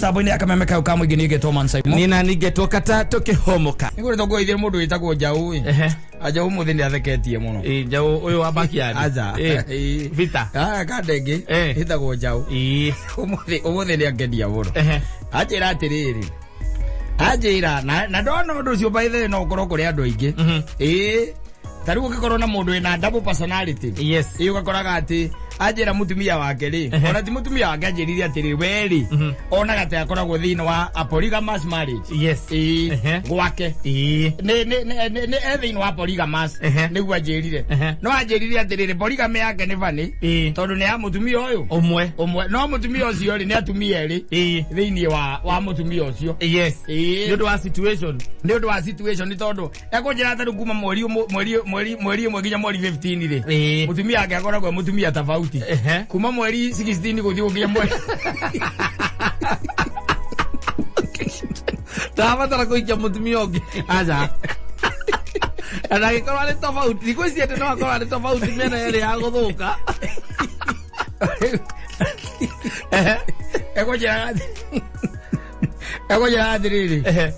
Mĩtambo-inĩ ya kameme kau ka mũingĩ niĩ ngetwo Man Simon. Niĩ nani ngetwo kata tũkĩhomoka. Nĩ kũrĩ tũngũithie mũndũ wĩtagwo Njaũ ĩ. Ehe. Njaũ ũmũthĩ nĩ atheketie mũno. Ĩ, Njaũ ũyũ wa backyard. Aca. Ĩ, Ĩ. Vita. Ah, kanda ĩngĩ Eh. ĩtagwo Njaũ. Ĩ. Ũmũthĩ ũmũthĩ nĩ angenia mũno. Ehe. Anjĩra atĩrĩrĩ. Anjĩra na na ndona ũndũ ũcio by the way no ũkorwo kũrĩ andũ aingĩ. Ĩ. Ta rĩu ũngĩkorwo na mũndũ wĩna double personality. Yes. Ĩ ũgakoraga atĩ anjĩra mũtumia wake rĩ Ehe. ona ti mũtumia wake anjĩrire atĩrĩ we rĩ onaga ta akoragwo thĩinĩ wa a polygamous marriage. Yes. Ĩ Ehe. gwake. Ĩ. Nĩ nĩ nĩ nĩ nĩ e thĩinĩ wa polygamous Ehe. nĩguo anjĩrire. Ehe. No anjĩrire atĩrĩrĩ polygamy yake nĩ bani Ĩ. tondũ nĩ ya mũtumia ũyũ Ũmwe. ũmwe no mũtumia ũcio rĩ nĩ atumia erĩ Ĩ. thĩinĩ wa wa mũtumia ũcio. Yes. Ĩ. Nĩ ũndũ wa situation. Nĩ ũndũ wa situation nĩ tondũ ekũnjĩra atĩ rĩu kuma mweri ũmwe- mweri mweri mweri ĩmwe nginya mweri 15 rĩ Ĩĩ. mũtumia wake akoragwo e mũtumia tofauti Ehe. kuma mweri 16 gũthiĩ gũkinya mweri Ndabatara kũhikia mũtumia ũngĩ. Aca. Na angĩkorwo arĩ tofauti, thikũ ici atĩ no akorwo arĩ tofauti mĩena yerĩ ya gũthũka. Ehe. Ekũnjĩra ekũnjĩra atĩrĩrĩ Ehe.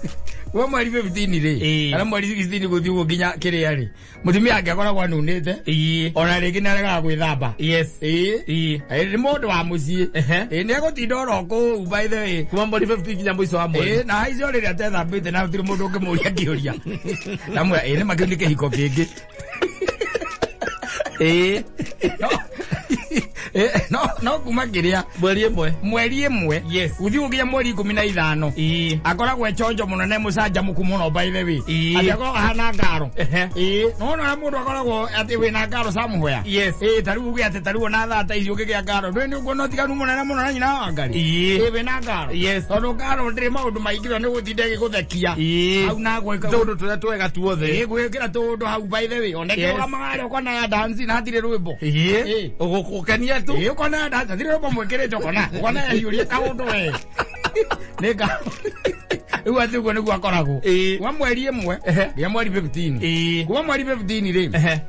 we mweri 15 rĩ Ĩĩ. kana mweri 16 gũthiĩ ũguo nginya kĩrĩa rĩ mũtumia wake akoragwo anunĩte Ĩĩ. ona rĩngĩ nĩ aregaga gwĩthamba Yes. Ĩĩ. Ĩĩ. Ĩĩ, nĩ mũndũ wa mũciĩ Ehe. Ĩĩ, nĩ egũtinda oro kũu by the way Kuma mweri 15 nginya mũico wa mweri. Ĩĩ, na haicio rĩrĩa atethambĩte na gũtirĩ mũndũ ũngĩmũria kĩũria namwĩra ĩĩ nĩ makĩu nĩ kĩhiko kĩngĩ Ĩĩ. No- Ĩĩ, no no kuma kĩrĩa Mweri ĩmwe. mweri ĩmwe Yes. gũthiĩ gũkinya mweri 15 Ĩĩ. akoragwo e chonjo mũno na mũcanjamũku mũno by the way Ĩĩ. atĩ akoragwo ahana ngaro Ehe. ĩĩ nona ũrĩa mũndũ akoragwo atĩ wĩna ngaro somewhere Yes. ĩĩ ta rĩu uge atĩ ta rĩu ona thaa ta ici ũngĩgĩa ngaro ndũĩ nĩ ũkuona ũtiganu mũnene mũno na nyina wa ngari Ĩĩ. ĩĩ wĩna ngaro Yes. tondũ ngaro ndĩrĩ maũndũ maingĩ tondũ nĩ gũtinda ĩgĩgũthekia Ĩĩ. hau na gwĩka Tũũndũ tũrĩa twega tuothe. ĩĩ gwĩkĩra tũũndũ hau by the way ona Yes. ĩkĩrũgamaga rĩ ũkona ya dance na hatirĩ rwĩmbo Ĩĩ. Ĩĩ. Ũgũkenia tu. Ĩĩ ũkona ya dance hatirĩ rwĩmbo mwĩkĩrĩte ũkona ũkona yahiũria kaũndũ we nĩ nga rĩu atĩ ũguo nĩguo akoragwo Ĩĩ. kuma mweri ĩmwe Ehe. nginya mweri 15 Ĩĩ. kuma mweri 15 rĩ Ehe.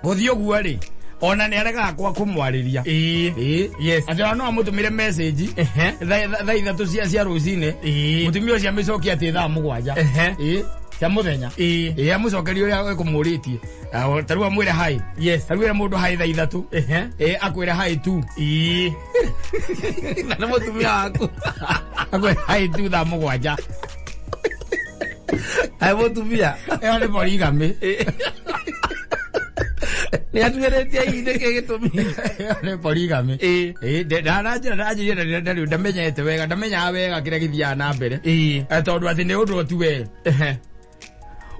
gũthiĩ ũguo rĩ ona nĩ aregaga kwa kũmwarĩria Ĩĩ. Ĩĩ. Yes. Atĩ ona no amũtũmĩre message Ehe. thaa 3 cia rũcinĩ Ĩĩ. mũtumia ũcio amĩcokia atĩ thaa 7 Ehe. Ĩĩ, cia mũthenya Ĩĩ. Ĩĩ, amũcokerie ũrĩa ekũmũrĩtie ta rĩu amwĩre hi Yes. ta rĩu ĩre mũndũ hi thaa 3 Ehe. Ĩĩ, akwĩre hi tu Ĩĩ. Na nĩ mũtumia waku. akwĩre hi tu thaa 7 Ai mũtumia. Ĩyo nĩ polygamy. Nĩ atuĩrĩtie hihi nĩkĩ gĩtũmi. Ĩyo nĩ polygamy. Ĩĩ. Ĩĩ, ndananjĩra ndanjĩrire ndamenyete wega ndamenyaga wega kĩrĩa gĩthiaga na mbere Ĩĩ. Tondũ atĩ nĩ ũndũ tu we Ehe.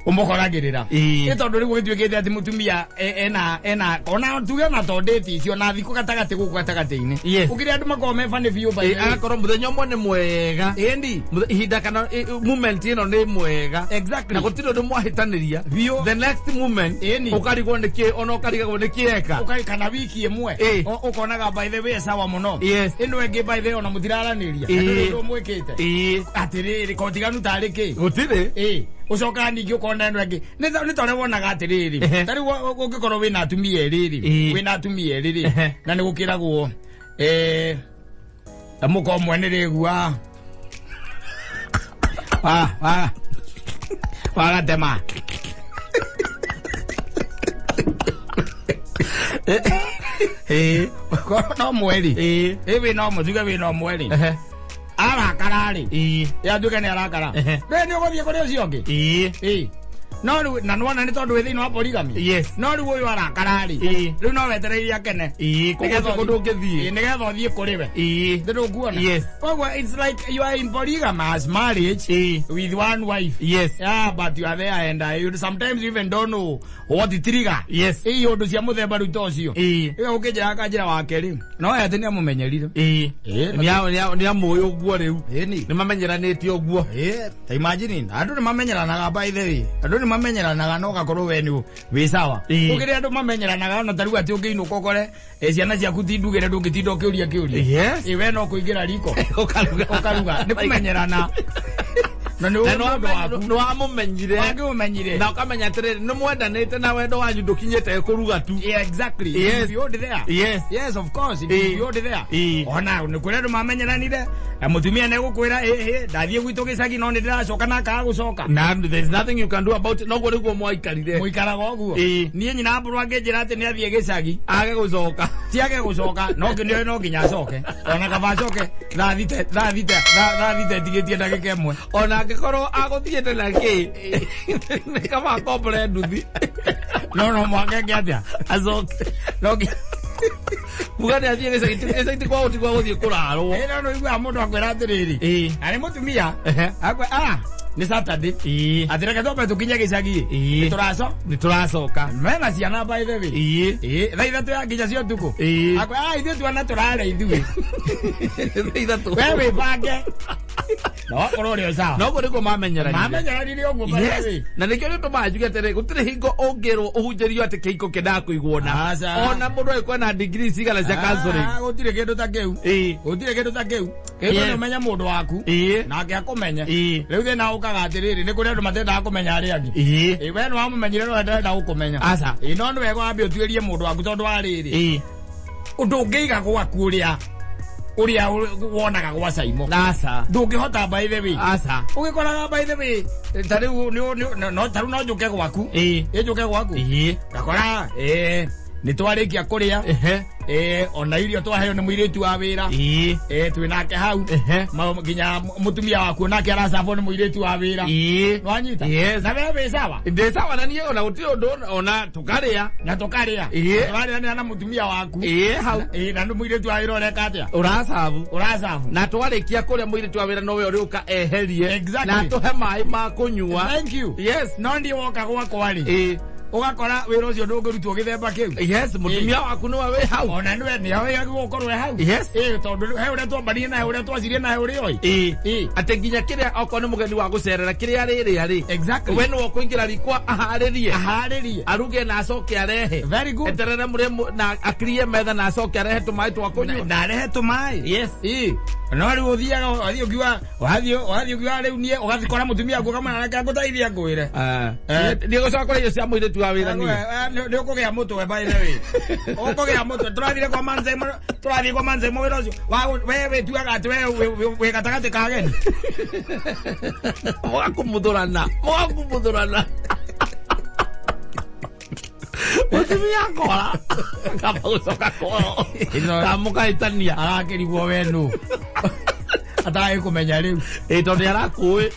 ũmũkoragĩrĩra Ĩĩ. Nĩ tondũ rĩu gũgĩtuĩkĩte atĩ mũtumia ena ena ona tuge ona to date icio na thikũ gatagatĩ gũkũ gatagatĩ-inĩ Yes. ũkĩrĩ andũ makoragwo me funny biũ by Ĩĩ, the way. agakorwo mũthenya ũmwe nĩ mwega. Ĩndi. Ihinda kana moment ĩno nĩ mwega. Exactly. Na gũtirĩ ũndũ mwahĩtanĩria. Biũ. The next moment Ĩni. ũkarigwo nĩkĩ ona ũkarigagwo nĩkĩ eka. Ũkai kana wiki ĩmwe Ĩĩ. Ũkonaga by the way sawa mũno Yes. ĩno ĩngĩ by the way ona mũtiraranĩria Ĩĩ. Na ndũrĩ ũndũ mwĩkĩte Ĩĩ. atĩrĩrĩ kotiganu tarĩ kĩ Gũtirĩ. Ĩĩ, ũcokaga ningĩ ũkona ĩno ĩngĩ nĩ ta ũrĩa wonaga atĩrĩrĩ Ehe. ta rĩu ũngĩkorwo wĩna atumia erĩ rĩ Ĩĩ. wĩna atumia erĩ rĩ Ehe. na nĩ gũkĩragwo ta mũka ũmwe nĩ rĩgua wa wa wagatema Ĩĩ. Korwo no mweri Ĩĩ. ĩ wĩna ũmwe tuge wĩna ũmwe rĩ Ehe. arakara rĩ Ĩĩ. yatuĩka nĩ arakara Ehe. rĩ nĩ ũgũthiĩ kũrĩ ũcio ũngĩ Ĩĩ. Ĩĩ. No rĩu na nĩwona nĩ tondũ wĩ thĩinĩ wa polygamy Yes. no rĩu ũyũ arakara rĩ Ĩĩ. rĩu no wetereire akene Ĩĩ. Koguo Nĩgetha ti kũndũ ũngĩthiĩ. Ĩĩ, nĩgetha ũthiĩ kũrĩ we Ĩĩ. ndũkuona Yes. koguo it's like you are in polygamous marriage Ĩĩ. with one wife. Yes. Yeah, but you are there and you sometimes you even don't know what trigger. Yes. Ĩĩ ũndũ cia mũthemba rĩu ta ũcio. Ĩĩ. Ĩyo ũkĩnjĩra akanjĩra wa kerĩ. No atĩ nĩ amũmenyerire. Ĩĩ. Ĩĩ. Nĩ amũĩ ũguo rĩu. Ĩni. Nĩ mamenyeranĩtie ũguo. Ĩĩ, ta imagine andũ nĩ mamenyeranaga by the way. Andũ nĩ mamenyeranaga no gakorwo we nĩ wĩ sawa. Ĩĩ. Ũkĩrĩ andũ mamenyeranaga ona ta rĩu atĩ ũngĩinũka ũkore ciana ciaku ti ndugĩre ndũngĩtinda ũkĩũria kĩũria. Yes. Ĩĩ we no kũingĩra riko. Ũkaruga. Ũkaruga. Nĩ kũmenyerana. Na nĩ Na ũĩ mũndũ waku. nĩ wamũmenyire. Wangĩũmenyire. Na ũkamenya atĩrĩrĩ, nĩ mwendanĩte na wendo wanyu ndũkinyĩte kũruga tu. Yeah, exactly. Yes. Beyond there. Yes. Yes, of course. It Eh. is beyond there. Eh. Ona nĩ kũrĩ andũ mamenyeranire na mũtumia nĩ egũkwĩra ĩhĩ ndathiĩ gwitũ gĩcagi no nĩ ndĩracoka na akaga gũcoka. Na there's nothing you can do about it. Noguo nĩguo mwaikarire. Mũikaraga ũguo. Eh. Niĩ nyina mbũrũ angĩnjĩra atĩ nĩ athiĩ gĩcagi Age gũcoka. tiage gũcoka no nginya no nginya acoke ona kaba acoke thaa thita ĩtigĩtie ndagĩka ĩmwe. Ona angĩkorwo agũthiĩte na kĩ, nĩ kaba akombore nduthi. No mwaka ĩngĩ atĩa? Acoke. No nginya Kuga nĩ athiĩ gĩcagi, gĩcagi ti kwao ti gwa gũthiĩ kũrarwo. Ĩ, no nĩũiguaga mũndũ akwĩra atĩrĩrĩ Ĩ. na nĩ mũtumia Ehe. akwe ah nĩ Saturday Ĩ. atĩ reke twambe tũkinye gĩcagi Ĩ. nĩ tũraco Nĩ tũracoka. mena ciana by the way. Ĩ. Ĩ, thaa 3 ya nginya cia ũtukũ. Ĩ. Akwe ah ithuĩ twana tũrarĩa ithuĩ. Thaa 3. We wĩbange na wakorwo ũrĩ o sawa. Noguo nĩguo mamenyeranire. Mamenyeranire ũguo by the Yes. way. Na nĩkĩo nĩtũmaga njuge atĩrĩ, gũtirĩ hingo ũngĩrwo ũhunjĩrio atĩ kĩhiko kĩendaga kũigwo na. Aca. Ona mũndũ angĩkorwo na degree cigana cia counseling. Ah, gũtirĩ kĩndũ ta kĩu. Ĩ. Gũtirĩ kĩndũ ta kĩu. Kĩndũ Yes. nĩ ũmenye mũndũ waku Ĩ. nake akũmenye. Ĩ. Rĩu thĩna ũkaga atĩrĩrĩ nĩ kũrĩ andũ matendaga kũmenya arĩa angĩ. Ĩ. Ĩ, we nĩ wamũmenyire no ndarenda gũkũmenya. Aca. Ĩ, no nĩ wega wambe ũtuĩrie mũndũ waku tondũ wa rĩrĩ Ĩ. ũndũ ũngĩiga gwaku ũrĩa ũrĩa wonaga gwa Saimo Aca. ndũngĩhota by the way. Aca. Ũgĩkoraga by the way ta rĩu no ta rĩu no njũke gwaku. Ĩ. Ĩ njũke gwaku Ĩ. ngakora ĩ nĩ twarĩkia kũrĩa. Ehe. Ĩ, ona irio twaheo nĩ mũirĩtu wa wĩra. Ĩ. Ĩ, twĩ nake hau. Ehe. Nginya mũtumia waku nake aracabwo nĩ mũirĩtu wa wĩra. Ĩ. Nwanyita? Yes. Na we wĩ sawa. Ndĩ sawa na niĩ ona gũtirĩ ũndũ ona tũkarĩa. Na tũkarĩa. Ĩ. Tũrarĩanĩra na mũtumia waku. Ĩ hau. Ĩ, na nĩ mũirĩtu wa wĩra ũreka atĩa? Ũracabu. Ũracabu. Na twarĩkia kũrĩa mũirĩtu wa wĩra nowe ũrĩũka eherie. Exactly. Na atũhe maĩ ma kũnyua. Thank you. Yes. No ndiĩ woka gwakwa rĩ Ĩ. ũgakora wĩra ũcio ndũngĩrutwo gĩthemba kĩu. Yes, mũtumia waku nĩwe wĩ hau. Ona nĩwe nĩwe gũkorwo e hau. Yes. Ĩ, tondũ he ũrĩa twambanirie na he ũrĩa twacirie na he ũrĩa oĩ. Ĩ. Ĩ. Atĩ nginya kĩrĩa okorwo nĩ mũgeni wa gũcerera kĩrĩa rĩrĩa rĩ. Exactly. We nĩwe ũkũingĩra riko aharĩrie. Aharĩrie. Aruge na acoke arehe. Very good. Eterere mũrĩe na akirie metha na acoke arehe tũmaĩ twa kũnyua. Na arehe tũmaĩ. Yes. Ĩ. No rĩu ũthiaga ũgathiĩ ũkiuga ũgathiĩ ũkiuga rĩu niĩ ũgathikora mũtumia waku ũkamwĩra reke ngũteithie ngwĩre. Ndiĩ gũcoka kũrĩa irio cia mũirĩtu wa wĩra niĩ. Nĩ ũkũgĩa mũtwe by the way. Ũkũgĩa mũtwe. Tũrathire kwa Manzemo, tũrathiĩ kwa Manzemo wĩra ũcio. We wĩtuaga atĩ we wĩ gatagatĩ ka ageni. Mũgakumuthũrana. Mũgakumuthũrana. Mũtumia akora. Kaba gũcoka kwao. Kamũkahĩtania. Arakĩrigwo we nũ. Atarĩ kũmenya rĩu. Ĩ tondũ nĩ arakũĩ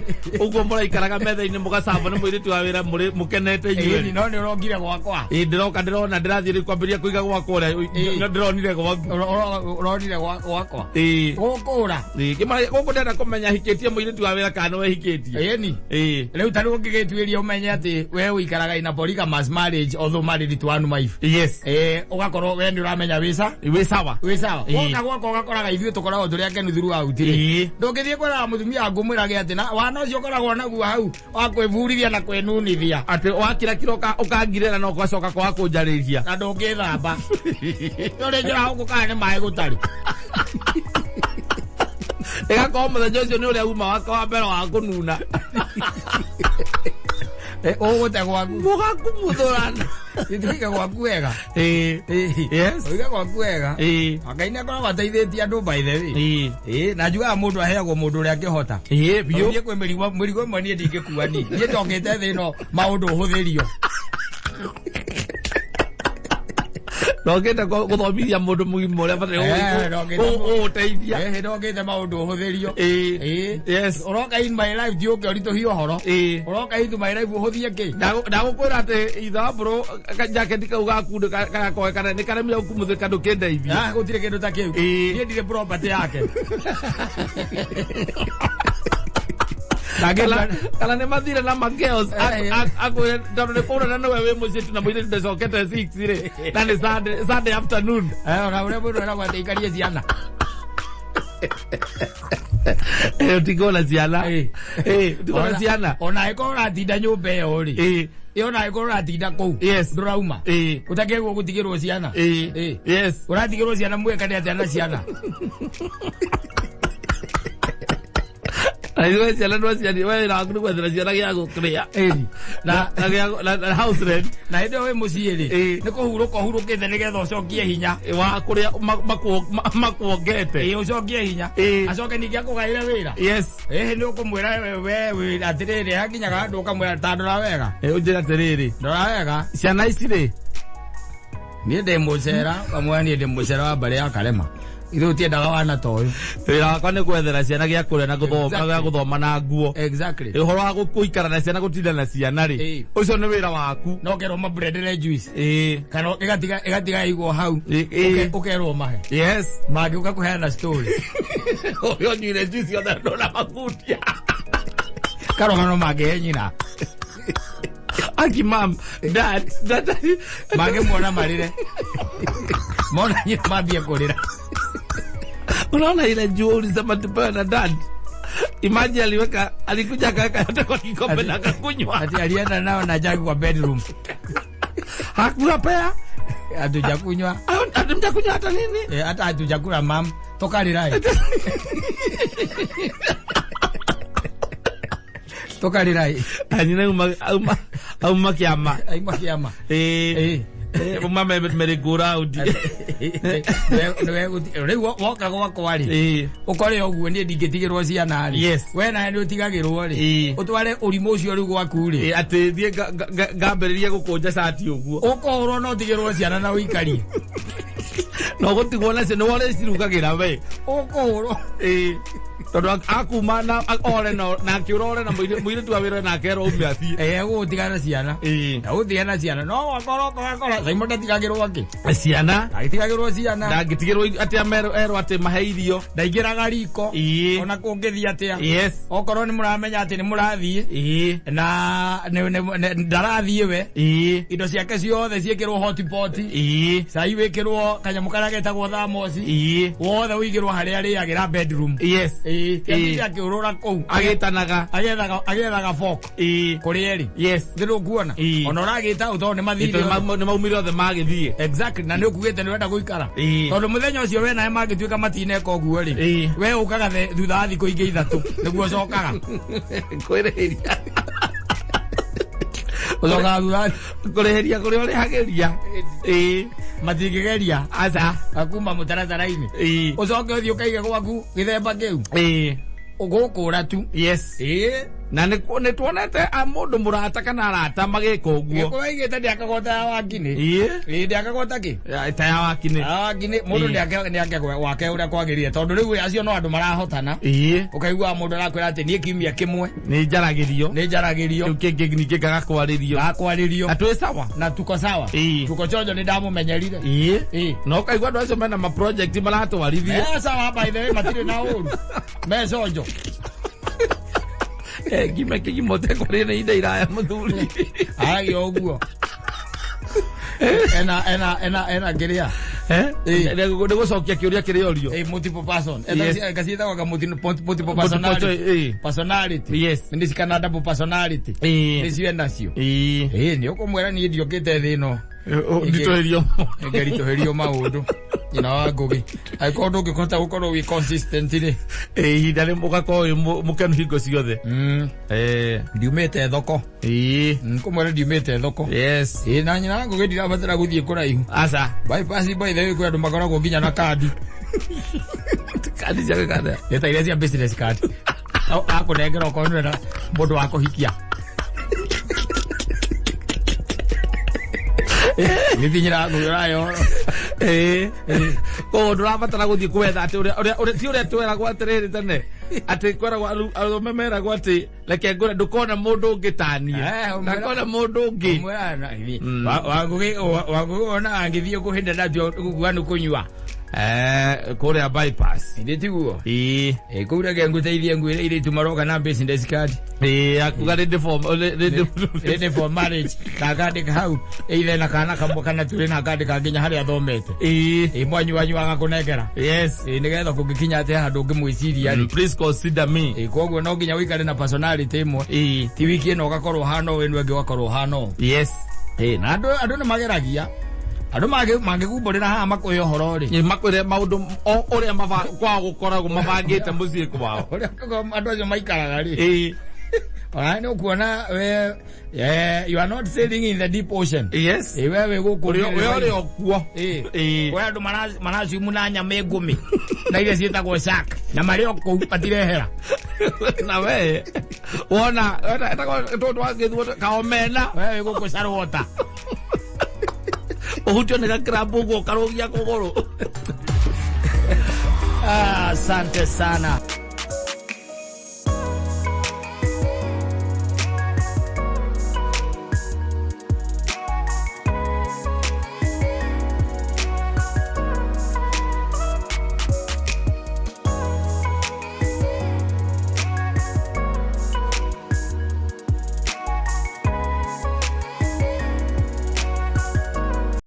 ũguo mũraikaraga metha-inĩ mũgacabwo nĩ mũirĩtu wa wĩra mũrĩ mũkenete Ĩni inyuĩ. no nĩ ũrokire gwakwa. Ĩ ndĩroka ndĩrona ndĩrathiĩ rĩu kwambĩrĩria kũiga gwakwa ũrĩa Ĩ. ndĩronire gwaku. Ũronire gwakwa. Ĩ. Gũkũra. Ĩ kĩmara gũkũ ndĩrenda kũmenya hikĩtie mũirĩtu wa wĩra kana nĩwe hikĩtie. Ĩni. Ĩ. Rĩu ta rĩu ũngĩgĩtuĩria ũmenye atĩ we ũikaraga in a polygamous marriage although married to one wife. Yes. Eh, ũgakorwo we nĩ ũramenya wĩ sa Wĩ sawa. wĩ sawa. Ĩ. Woka gwakwa ũgakoraga ithuĩ tũkoragwo tũrĩ akenu throughout rĩ. Ĩ. Ndũngĩthiĩ kwĩraga mũtumia waku ũmwĩrage atĩ na wana ũcio ũkoragwo naguo hau wa kwĩburithia na kwĩnunithia Atĩ wakira kiro ũkangirĩra na ũgacoka kwaga kũnjarĩria. na ndũngĩthamba. Nĩ ũrĩ njĩra gũkũ kana nĩ maĩ gũtarĩ. Ĩgakorwo mũthenya ũcio nĩ ũrĩa uma wake wa mbere wa kũnuna. Ũgũte gwaku. Mũgakumuthũrana. Tuige gwaku wega. Ĩ. Yes. Tuige gwaku wega. Ĩ. Ngai nĩ akoragwo ateithĩtie andũ by the way. Ĩ. Ĩ, na njugaga mũndũ aheagwo mũndũ ũrĩa angĩhota. Ĩ biũ. Niĩ kwĩ mĩrigo mĩrigo ĩmwe niĩ ndingĩkua niĩ. Niĩ ndokĩte thĩ ĩno maũndũ hũthĩrio. Ndokĩte gũthomithia mũndũ mũgima ũrĩa bataire Ndokĩte ũgũteithia. Ĩ, ndokĩte maũndũ hũthĩrio. Ĩ. Ĩ. Yes. Ũroka in my life ti ũke ũritũhie ũhoro. Ĩ. Ũroka into my life ũhũthie kĩ? Ndagũkwĩra atĩ ithabũrũ jaketi kau gaku gagakorwo kana nĩ karemire gũkumuthĩka ndũkĩndeithia. Ah, gũtirĩ kĩndũ ta kĩu. Ĩ. Niĩ ndirĩ property yake. Kana nĩ mathire na makeos akwĩre tondũ nĩ kũra na nĩwe wĩ mũciĩ tu na mũirĩtu ndacokete 6 rĩ na nĩ Sunday afternoon. Ona ũrĩa mũndũ eragwo atĩ aikarie ciana. Ũtikona ciana. Ĩ. Ũtikona ciana. Ona angĩkorwo ũratinda nyũmba ĩyo rĩ. Ĩ. Ĩ ona angĩkorwo ũratinda kũu. Yes. Ndũrauma. Ĩ. Ũtakĩrwo gũtigĩrwo ciana. Ĩ. Ĩ. Yes. Ũratigĩrwo ciana mwekane atĩa na ciana. Na ithuĩ ciana no ciani we wĩra waku nĩ gwethera ciana gĩa gũkĩrĩa. Ĩni. Na gĩa na house rent. Na hĩndĩ ĩyo wĩ mũciĩ rĩ, Ĩĩ. nĩ kũhurũka ũhurũkĩte nĩgetha ũcokie hinya. Wa kũrĩa makuongete. Ĩĩ, ũcokie hinya. Ĩĩ. Acoke ningĩ akũgaĩre wĩra. Yes. Ĩhĩ, nĩ ũkũmwĩra we wĩra atĩrĩrĩ, hakinyaga handũ ũkamwĩra ta ndora wega. Ĩ, ũnjĩre atĩrĩrĩ. Ndora wega. Ciana ici rĩ. Niĩ ndĩ mũcera, kamwĩra niĩ ndĩ mũcera wa mbarĩ ya Karema. Ithuĩ tũtiendaga wana ta ũyũ. Wĩra wakwa nĩ gwethera ciana gĩa kũrĩa na gũthoma, Exactly. gĩa gũthoma na nguo. Exactly. Ũhoro wa gũikara na ciana, gũtinda na ciana rĩ, Ĩĩ. ũcio nĩ wĩra waku. No ũkerwo mabrendere juice. Ĩĩ. Kana ĩgatiga ĩigwo hau. Ĩĩ. Ũkerwo mahe. Yes. Mangĩũka kũheana story. Ũyũ nyuire juice yothe ndona makutia. Karogano mangĩhe nyina. Aki mam, dad, dad. Mangĩmuona marĩre. Mona nyina mambie kũrĩra. Unaona ile juu ulisema tupewe na dad. Imagine aliweka, alikuja akaweka yote kwa kikombe na akakunywa. Ati alienda nao na jagi kwa bedroom. Hakuwapea. Hatujakunywa. Hatumjakunywa hata nini? Eh, hata hatujakula mam. Tũkarĩrai. Tũkarĩrai. Anyina auma kĩama. Aima kĩama. Ĩĩ. Ĩĩ. Uma merry-go-round. Rĩu woka gwakwa rĩ, Ĩĩ. ũkore ũguo niĩ ndingĩtigĩrwo ciana rĩ. Yes. We nawe nĩ ũtigagĩrwo rĩ, Ĩĩ. ũtware ũrimũ ũcio rĩu gwaku rĩ, Ĩĩ, atĩ thiĩ ngambĩrĩrie gũkũnja cati ũguo. Ũkũhũrwo no ũtigĩrwo ciana na ũikarie. No gũtigwo nacio nĩ wore cirugagĩra we. Ũkũhũrwo. Ĩĩ. Tondũ akuma na ore na akĩũra ore na mũirĩtu wa wĩra nake erwo ume athiĩ. Ĩĩ, gũgũtigana ciana. Ĩĩ. Na gũtigana ciana no wakorwo wakora Simon ndatigagĩrwo kĩ. Ciana. Ndatigagĩrwo ciana. Ndangĩtigĩrwo atĩ erwo atĩ mahe irio. Ndaingĩraga riko. Ĩĩ. Ona kũngĩthiĩ atĩa. Yes. Okorwo nĩ mũramenya atĩ nĩ mũrathiĩ. Ĩĩ. Na ndarathiĩ we. Ĩĩ. Indo ciake ciothe ciĩkĩrwo hotpot. Ĩĩ. Cai wĩkĩrwo kanyamũ karĩa getagwo thermos. Ĩĩ. Wothe ũigĩrwo harĩa arĩagĩra bedroom. Yes. Ĩĩ. Ĩĩ. Akĩũrũra kũu. Agĩtanaga. Agĩethaga fork. Ĩĩ. Kũrĩ erĩ. Yes. Thĩ ndũkuona. Ĩĩ. Ona ũragĩta ũ tondũ nĩ mathire. Nĩ maumire othe magĩthiĩ. Exactly, na nĩ ũkugĩte nĩ ũrenda gũikara. Ĩĩ. Tondũ mũthenya ũcio we nawe mangĩtuĩka matineka ũguo rĩ, Ĩĩ. we ũkaga thutha wa thikũ ingĩ 3 nĩguo ũcokaga. Kwĩrĩhĩria. Ũcokaga thutha Kũrĩhĩria kũrĩa ũrĩhagĩria. Ĩĩ. Matingĩgeria. Aca. Kuma mũtaratara-inĩ. Ĩĩ. Ũcoke ũthiĩ ũkaige gwaku gĩthemba kĩu. Ĩĩ. Ũgũkũra tu. Yes. Ĩĩ. Na nĩ tuonete mũndũ mũrata kana arata magĩka ũguo. Gĩkũyũ aigĩte ndĩakagwo ta ya wakinĩ. Ĩĩ. Ĩĩ, ndĩakagwo ta kĩ? Ta ya wakinĩ. Ya wakinĩ, mũndũ Ĩĩ. nĩake wake ũrĩa kwagĩrĩire tondũ rĩu acio no andũ marahotana. Ĩĩ. Ũkaigua mũndũ arakwĩra atĩ niĩ kiumia kĩmwe Nĩ njaragĩrio. nĩ njaragĩrio. Kĩu kĩngĩ ningĩ ngaga kwarĩrio. Gakwarĩrio. Na twĩ sawa. Na tuko sawa. Ĩĩ. Tuko chonjo nĩ ndamũmenyerire. Ĩĩ. Ĩĩ. Na ũkaigua andũ acio mena ma project maratwarithia. Me sawa, by the way, matirĩ na ũru. Me chonjo. Ngima kĩgima ũtekwarĩria nĩ ihinda iraya mũthuri. Aragia ũguo. Ena kĩrĩa. Eh? Ĩĩ. Nĩ gũcokia kĩũria kĩrĩa ũrio. Eh, multiple person. Yes. Ena gaciĩtagwo ka multiple Multiple personality. ĩĩ. Personality. Yes. Nĩ cikana double personality. Ĩĩ. Nĩcio enacio. Ĩĩ. Ĩĩ, nĩ ũkũmwĩra niĩ ndiũkĩte thĩ ĩno. Nditũhĩrio. Ngeritũhĩrio maũndũ. Nyina wa Ngũgĩ. Angĩkorwo ndũngĩhota gũkorwo wĩ consistent rĩ. Ĩĩ, ihinda rĩmwe ũgakorwo wĩ mũkenu hingo ciothe. Ĩĩ. Ndiumĩte thoko. Ĩĩ. Kũmwĩra ndiumĩte thoko. Yes. Ĩĩ, na nyina wa Ngũgĩ ndirabatara gũthiĩ kũraihu. Aca. Bypass, by the way, kwĩ andũ makoragwo nginya na kandi. Kandi cia gwĩka atĩa? Nĩ ta iria cia business card. Akũnengera okorwo nĩũrenda mũndũ wa kũhikia. Gĩthiĩ nyina wa Ngũgĩ ũrayo. Ĩĩ. Koguo ndũrabatara gũthiĩ gwetha atĩ ũrĩa ti ũrĩa tweragwo atĩrĩrĩ tene atĩ kweragwo arũme meragwo atĩ reke ngũre ndũkona mũndũ ũngĩ taniĩ. Eh, Ndakona mũndũ ũngĩ. Ũmwĩraga na hihi. Wangũgĩ ona angĩthiĩ kũhĩnda natio gũkua nĩ kũnyua. Kũrĩa bypass. Ĩndĩ tiguo. Ĩĩ. Ĩ, kũu reke ngũteithie ngwĩre irĩtu maroka na business card. Ĩĩ, akuga ready for ready. Ready for marriage. Kakandĩka hau either na kana kamwe kana tũrĩ na akandĩka nginya harĩa athomete. Ĩĩ. Ĩ, mwanyuanyua agakũnengera. Yes. Ĩ, nĩgetha kũngĩkinya atĩ handũ ũngĩmwĩciria rĩ. Please consider me. Ĩ, koguo no nginya ũikare na personality ĩmwe. Ĩĩ. Ti wiki ĩno ũgakorwo ũhana ũũ, ĩno ĩngĩ ũgakorwo ũhana ũũ. Yes. Ĩ, na andũ nĩ mageragia. Andũ mangĩgumbũrĩra haha makũhe ũhoro rĩ. Ĩ, makwĩre maũndũ ũrĩa kwao gũkoragwo mabangĩte mũciĩ kwao. Ũrĩa andũ acio maikaraga rĩ. Ona nĩ ũkuona we you are not sailing in the deep ocean. Ĩ, we wĩ gũkũ Ũrĩa we ũrĩ o kuo. Kwĩ andũ maraciumu na nyama ĩngũmĩ na iria ciĩtagwo shark na marĩ o kũu matirehera. Na we wona tondũ wangĩthuo kaomena. We wĩ gũkũ Sarwota. Ũhutio nĩ gakĩrambu ũguo ũkarũgia kũgũrũ. Ah, asante sana.